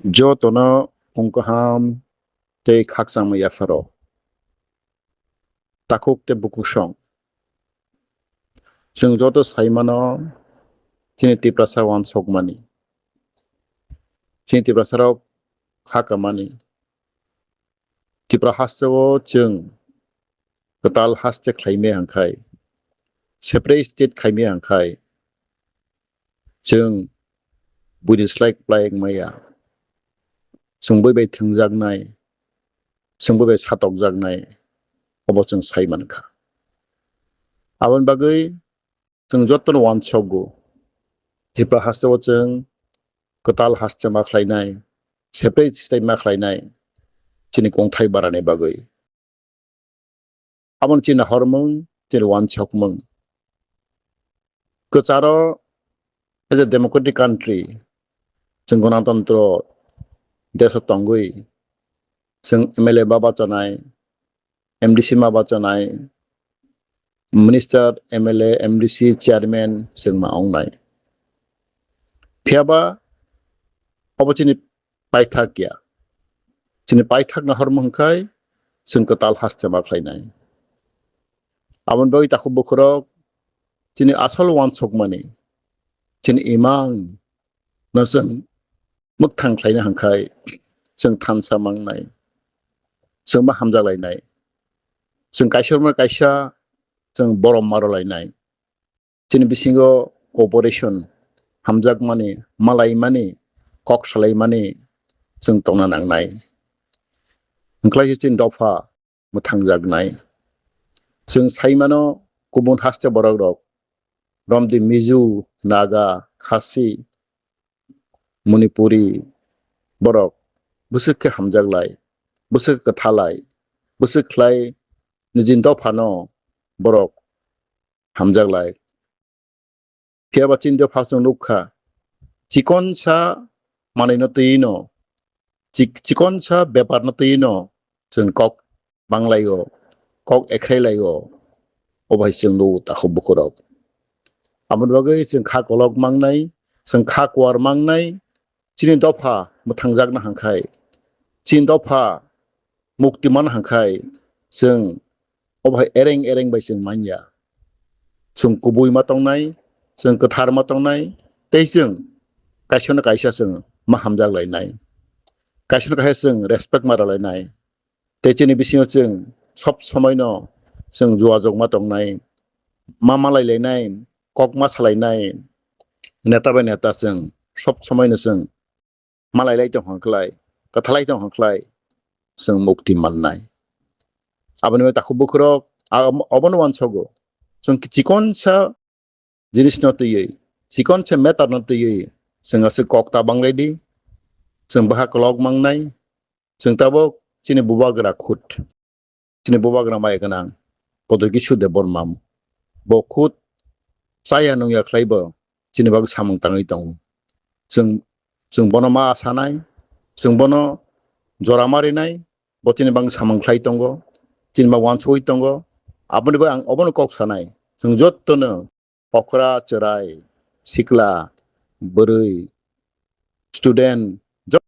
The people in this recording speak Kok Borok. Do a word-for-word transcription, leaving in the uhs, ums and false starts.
Jotono phung kaham tei khakchangma yapharo. Takhuk tei bukhuk song. Chwng joto sai mano chini Tiprasa uansukmani. Chini Tiprasarok kha kamani. Tipra hasteo chwng kwtal haste khlaimaya hwnkhai, separate state khaimaya hwnkhai, chwng buini slai kwplai wngmaya. Chwng bui bai thwngjaknai, chwng bui bai satokjaknai, obo chwng sai mankha. Aboni bagwi chwng jotono uansukgo, Tipra hasteo chwng kwtal haste ma khlainai, separate state ma khlainai, chini kongthai barani bagwi. Aboni chini hormung, chini uansukmung. Kwcharo as a democratic country, chwng gonatantro deso tongwi, chwng M L A ma bachanai, M D C ma bachanai, minister, M L A, M D C, chairman chwng ma wngnai. Phiyaba obo chini paithak ya. Chini paithakna hormung hwnkhai chwng kwtal haste ma khlainai. Aboni bagwi takhuk bukhurok chini asol uansukmani, chini imang no chwng mwkthang khlaina hwnkhai chwng thansa mangnai, chwng ma hamjak lainai, chwng kaisa rwma kaisa chwng borom ma rwlainai. Chini bisingo cooperation, hamjakmani, malaimani, kok salaimani chwng tongna nangnai. Hwnkhlai se chini dopha mwthangjaknai. Chwng sai mano kubun haste borok rok, romdi Mizo, Naga, Khasi, Manipuri borok bwswk khe hamjaklai, bwswk kwthalai, bwswk khlai nijini dophano borok hamjaklai. Phiyaba chini dopha chwng nukha, chikonsa manwino twi no, chik-, chikonsa bepar no twi no chwng kok banglaio, kok ekhrailaio, obo hai chwng nukgo takhuk bukhurok. Aboni bagwi chwng kha kolok mangnai, chwng kha kuar mangnai, chini dopha mwthangjakna hwnkhai, chini dopha mukti man hwnkhai, chwng obo hai ereng ereng bai chwng manya. Chwng kubui ma tongnai, chwng kwthar ma tongnai, tei chwng kaisano kaisa chwng ma hamjak lainai. Kaisano kaisa chwng respect ma rwlainai. Tei chini bisingo chwng sob somoino chwng jua jok ma tongnai, ma malai lainai, kok ma salainai, neta bai neta chwng sob somoino chwng malai lai tong hwnkhlai, kwthalai tong hwnkhlai chwng mukti mannai. Aboni bai takhuk bukhurok, a-, obono uansogo. Chwng chikonsa jinisno twiwi, chikonsa matter no twiwi, chwng aswk kok ta banglaidi, chwng baha kolok mangnai, chwng tabuk chini bubagra khut, chini bubagra mai gwnang Kodorkishu Debbarma, bo khut chaya nungya khlaibo chini bagwi samung tangwi tongo. Chwng, chwng bono ma sanai, chwng bono jora ma rinai, bo chini bagwi samung khlai tongo, chini bagwi uansugwi tongo. Aboni bagwi ang obono kok sanai, chwng jottono okra, chwrai, sikla, bwrwi, student,